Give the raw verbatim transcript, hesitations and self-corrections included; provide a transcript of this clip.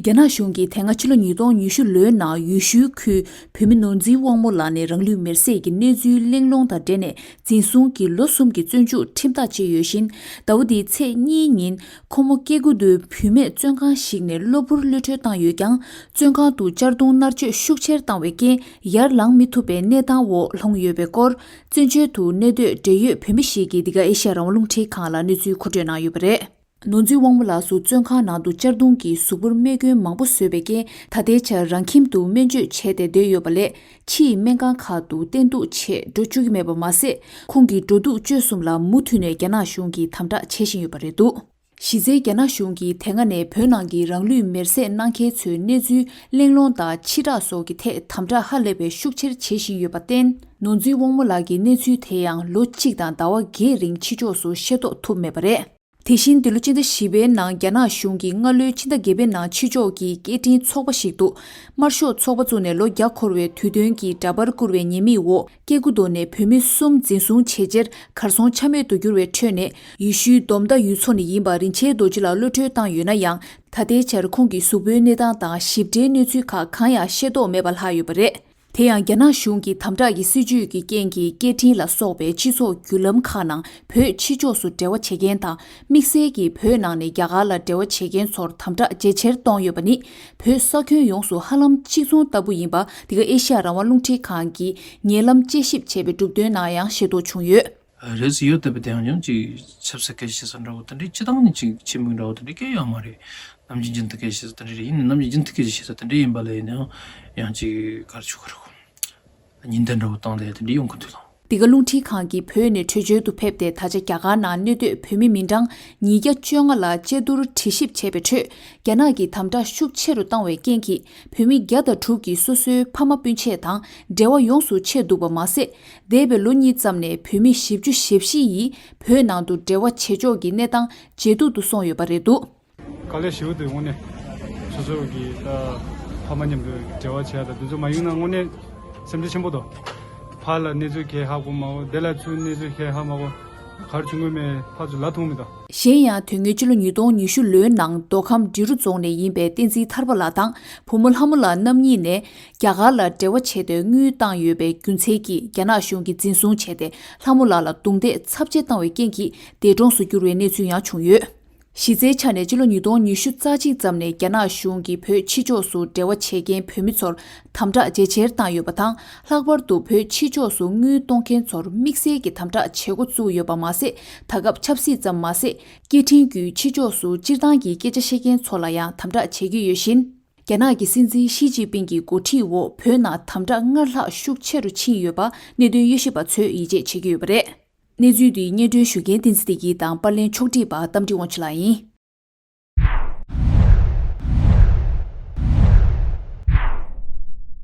རྒྱ་ནག་གཞུང་གིས་དེ་སྔ་ཕྱི་ལོ་ཉིས་སྟོང་ཉི་ཤུ་ལོའི་ནང་ཡུལ་ཤུལ་ཁུལ་བོད་མི་ནོར་འཛིན་དབང་མོ་ལགས་ནས་རང་ལུས་མེར་སྲེག་གི་གནས་ཚུལ་གླེང་སློང་དང་འབྲེལ་ནས་འཛིན་བཟུང་གིས་ལོ་གསུམ་གྱི་བཙོན་འཇུག་ཁྲིམས་ཐག་བཅད་ཡོད་བཞིན། ཟླ་བ་འདིའི་ཚེས་གཉིས་ཉིན་ཁོ་མོ་སྐྱེ་རྒུ་མདོའི་བུད་མེད་བཙོན་ཁང་ཞིག་ནས་གློ་བུར་གློད་གྲོལ་བཏང་ཡོད་ཀྱང་། བཙོན་ཁང་དུ་གཅར་རྡུང་མནར་གཅོད་ཤུགས་ཆེར་བཏང་བའི་རྐྱེན་ཡར་ལངས་མི་ཐུབ་པའི་གནས་སྟངས་འོག་ལྷུང་ཡོད་པའི་སྐོར། བཙན་བྱོལ་དུ་གནས་སྡོད་འབྲེལ་ཡོད་བོད་མི་ཞིག་གིས་འདི་ག་ཨེ་ཤ་ཡ་རང་དབང་རླུང་འཕྲིན་ཁང་ལ་གནས་ཚུལ་མཁོ་སྤྲོད་གནང་ཡོད་པ་རེད། ནོར་འཛིན་དབང་མོ་ལགས་སུ་བཙོན་ཁང་ནང་དུ་གཅར་རྡུང་གིས་གཟུགས་པོར་རྨས་སྐྱོན་མང་པོ་བཟོས་པའི་རྐྱེན། ད་ལྟའི་ཆར་རང་ཁྱིམ་དུ་སྨན་བཅོས་བྱས་ཏེ་བསྡད་ཡོད་པ་ལས། ཕྱི་ཡི་སྨན་ཁང་ཁག་ཏུ་བསྟེན་གཏུགས་ཆེད་འགྲོ་བཅུག་གི་མེད་པ་མ་ཟད། ཁོང་གི་འགྲོ་འདུག་སྤྱོད་གསུམ་ལ་མུ་མཐུད་ནས་རྒྱ་ནག་གཞུང་གིས་དམ་དྲག་བྱེད་བཞིན་ཡོད་པ་རེད་འདུག་གཞི་རྩའི་རྒྱ་ནག་གཞུང་གིས་དེ་སྔ་ནས་བོད་ནང་གི་རང་ལུས་མེར་སྲེག་གནང་མཁན་ཚོའི་གནས་ཚུལ་གླེང་སློང་དང་ཕྱི་བསྒྲགས་སོགས་ཀྱི་ཐད་དམ་དྲག་ཧ་ལས་པའི་ཤུགས་ཆེར་བྱེད་བཞིན་ཡོད་པར་བརྟེན། ནོར་འཛིན་དབང་མོ་ལགས་ཀྱི་གནས་ཚུལ་དེ་ཡང་ལོ་གཅིག་དང་ཟླ་བ་བརྒྱད་རིང་ཕྱི་ཕྱོགས་སུ་ཤེས་རྟོགས་ཐུབ་མེད་པ་རེད། དེ་བཞིན་འདི་ལོ་ཕྱི་ཟླ་བཞི་པའི་ནང་རྒྱ་ནག་གཞུང་གིས་སྔ་ལོའི་ཕྱི་ཟླ་བརྒྱད་པའི་ནང་ཕྱི་ཕྱོགས་ཀྱི་སྐད་འཕྲིན་ཚོགས་པ་ཞིག་ཏུ། དམར་ཤོག་ཚོགས་པ་བཙུགས་ནས་ལོ་བརྒྱ་འཁོར་བའི་དུས་སྟོན་གྱི་འདྲ་པར་བསྐུར་བའི་ཉེས་དམིགས་འོག་སྐྱེ་རྒུ་མདོ་ནས་བོད་མི་གསུམ་འཛིན་བཟུང་བྱས་རྗེས་གར་སོང་ཆ་མེད་དུ་གྱུར་བའི་ཁྲོད་ནས། ཡུལ་ཤུལ་དོམ་མདའ་ཡུལ་ཚོ་ནས་ཡིན་པ་རིན་ཆེན་རྡོ་རྗེ་ལགས་གློད་གྲོལ་བཏང་ཡོད་ན་ཡང་། ད་ལྟའི་ཆར་ཁོང་གི་གཟུགས་པོའི་གནས་སྟངས་དང་ཞིབ་ཕྲའི་གནས་ཚུལ་ཁག་གང་ཡང་ཤེས་རྟོགས་མེད་པ་ལྷག་ཡོད་པ་རེད། དེ་ཡང་རྒྱ་ནག་གཞུང་གི་དམ་དྲག་གི་སྲིད་བྱུས་ཀྱི་རྐྱེན་གྱིས་སྐད་འཕྲིན་ལ་སོགས་པའི་སྤྱི་ཚོགས་བརྒྱུད་ལམ་ཁག་ནང་བོད་ཕྱི་ཕྱོགས་སུ་འབྲེལ་བ་བྱེད་མཁན་དང་། དམིགས་བསལ་གྱིས་བོད་ནང་ནས་རྒྱ་གར་ལ་འབྲེལ་བ་བྱེད་མཁན་ཚོར་དམ་དྲག་ཇེ་ཆེར་གཏོང་ཡོད་པ་ནི། བོད་ས་ཁྱོན་ཡོངས་སུ་ཧ་ལམ་གཅིག་མཚུངས་ལྟ་བུ་ཡིན་པ། འདི་ག་ཨེ་ཤ་ཡ་རང་དབང་རླུང་འཕྲིན་ཁང་གིས་ཉེ་ལམ་དཔྱད་ཞིབ་བྱས་པའི་གྲུབ་དོན་ནང་ཡང་ཤེས་རྟོགས་བྱུང་ཡོད། རེད་ཟེར་ཡོད་དེ་བས་དེ་ཡང་ཡང་ཅིག་ཆབ་སྲིད་སྐད་ཆ་བཤད་ས་འདྲ་བོ་དེ་འདྲའི་སྤྱི་བཏང་ནས་ཅིག་ཆེན་མོའི་འདྲ་བོ་དེ་འདྲའི་སྐད་ཡོད་མ་རེད། ནམ་རྒྱུན་རྒྱུན་མཐུད་སྐད་ཆ་བཤད་ས་དེ་འདྲ་རེད། ཡིན་ནའི་ནམ་རྒྱུན་རྒྱུན་མཐུད་སྐད་ཆ་བཤད་ས་དེ་འདྲ་ཡིན་པ་ལ་ཡིན་ནའང་ཡང་ཅིག་ག་རེ་ཆོག་ག་རེ་གོ། ཉེན་བརྡ་འདྲ་བོ་བཏང་བསྡད་དེ་འདྲ་ཡོང་གི་འདུག་ལགས། འདི་ག་རླུང་འཕྲིན་ཁང་གིས་བོད་ནས་བྲོས་བྱོལ་དུ་ཕེབས་ཏེ། ད་ཆ་རྒྱ་གར་ནང་གནས་སྡོད་བོད་མི་མི་གྲངས་ཉིས་བརྒྱ་བཅོ་ལྔ་ལ་དཔྱད་བསྡུར་དྲི་ཞིབ་བྱས་པའི་ཁྲོད། རྒྱ་ནག་གིས་དམ་དྲག་ཤུགས་ཆེ་རུ་བཏང་བའི་རྐྱེན་གྱིས། བོད་མི་བརྒྱ་དང་དྲུག་གིས་སོ་སོའི་ཕ་མ་སྤུན་མཆེད་དང་འབྲེལ་བ་ཡོངས་སུ་ཆད་འདུག་པ་མ་ཟད། འདས་པའི་ལོ་གཉིས་ཙམ་ནས་བོད་མི་བཞི་བཅུ་ཞེ་བཞི་ཡིས་བོད་ནང་དུ་འབྲེལ་བ་བྱེད་ཕྱོགས་ཀྱི་གནས་སྟངས་ཇེ་སྡུག་ཏུ་སོང་ཡོད་པ་རེད་འདུག། དཀའ་ལས་ཞེ་པོ་འདུག་དངོས་གནས། སོ་སོ་གི་ད་ཕ་མ་མཉམ་དུ་འབྲེལ་བ་བྱས་ད་དུས་ཚོད་མ་ཡོང་ན་དངོས་གནས་སེམས་ཁྲལ་ཆེན་པོ་འདུག། ཕར་ལ་གནས་ཚུལ་གས་ཧ་གོ་མ་གོ། དེ་ལ་ཚུར་གནས་ཚུལ་གས་ཧ་མ་གོ། ག་རེ་བྱུང་གི་མེད་ཕར་ཚུར་ལ་ཐུག་མི་འདུག། གཞན་ཡང་། དོན་དངོས་སྤྱི་ལོ་ཉིས་སྟོང་ཉི་ཤུ་ལོའི་ནང་མདོ་ཁམས་འབྲི་རུ་རྫོང་ནས་ཡིན་པའི་བསྟན་འཛིན་ཐར་པ་ལགས་དང་བུ་མོ་ལྷ་མོ་ལགས་རྣམ་གཉིས་ནས་རྒྱ་གར་ལ་འབྲེལ་བ་བྱས་ཏེ་དངུལ་བཏང་ཡོད་པའི་རྒྱུ་མཚན་གྱིས་རྒྱ་ནག་གཞུང་གིས་འཛིན་བཟུང་བྱས་ཏེ། ལྷ་མོ་ལགས་ལ་རྡུང་རྡེག་ཚབས་ཆེ་བཏང་བའི་རྐྱེན་གྱིས་འདས་གྲོངས་སུ་གྱུར་བའི་གནས་ཚུལ་ཡང་བྱུང་ཡོད། གཞི་རྩའི་ཆ་ནས་སྤྱི་ལོ་ཉིས་སྟོང་ཉི་ཤུ་རྩ་གཅིག་ཙམ་ནས་རྒྱ་ནག་གཞུང་གིས་བོད་ཕྱི་ཕྱོགས་སུ་འབྲེལ་བ་བྱེད་མཁན་བོད་མི་ཚོར་དམ་དྲག་ཇེ་ཆེར་བཏང་ཡོད་པ་དང་། ལྷག་པར་དུ་བོད་ཕྱི་ཕྱོགས་སུ་དངུལ་གཏོང་མཁན་ཚོར་དམིགས་བསལ་གྱི་དམ་དྲག་བྱེད་འགོ་བཙུགས་ཡོད་པ་མ་ཟད། ད་སྐབས་ཆབ་སྲིད་ཙམ་མ་ཟད། སྐད་འཕྲིན་བརྒྱུད་ཕྱི་ཕྱོགས་སུ་སྤྱིར་བཏང་གི་སྐད་ཆ་བཤད་མཁན་ཚོ་ལ་ཡང་དམ་དྲག་བྱེད་ཀྱི་ཡོད་བཞིན། རྒྱ་ནག་གི་སྲིད་འཛིན་ཞི་ཅིན་ཕིང་གི་འགོ་ཁྲིད་འོག་བོད་ནང་དམ་དྲག་སྔར་ལྷག་ཤུགས་ཆེ་རུ་ཕྱིན་ཡོད་པ་གནད་དོན་དབྱེ་ཞིབ་པ་ཚོས་ཡིད་ཆེས་བྱེད་ཀྱི་ཡོད་པ་རེད། གནས་ཚུལ་འདི་སྙན་སྒྲོན་ཞུ་མཁན་བསྟན་འཛིན་བདེ་སྐྱིད་དང་པར་ལེན་ཕྱོགས་སྒྲིག་པ་རྟ་མགྲིན་དབང་ཕྱུག་ལགས་ཡིན།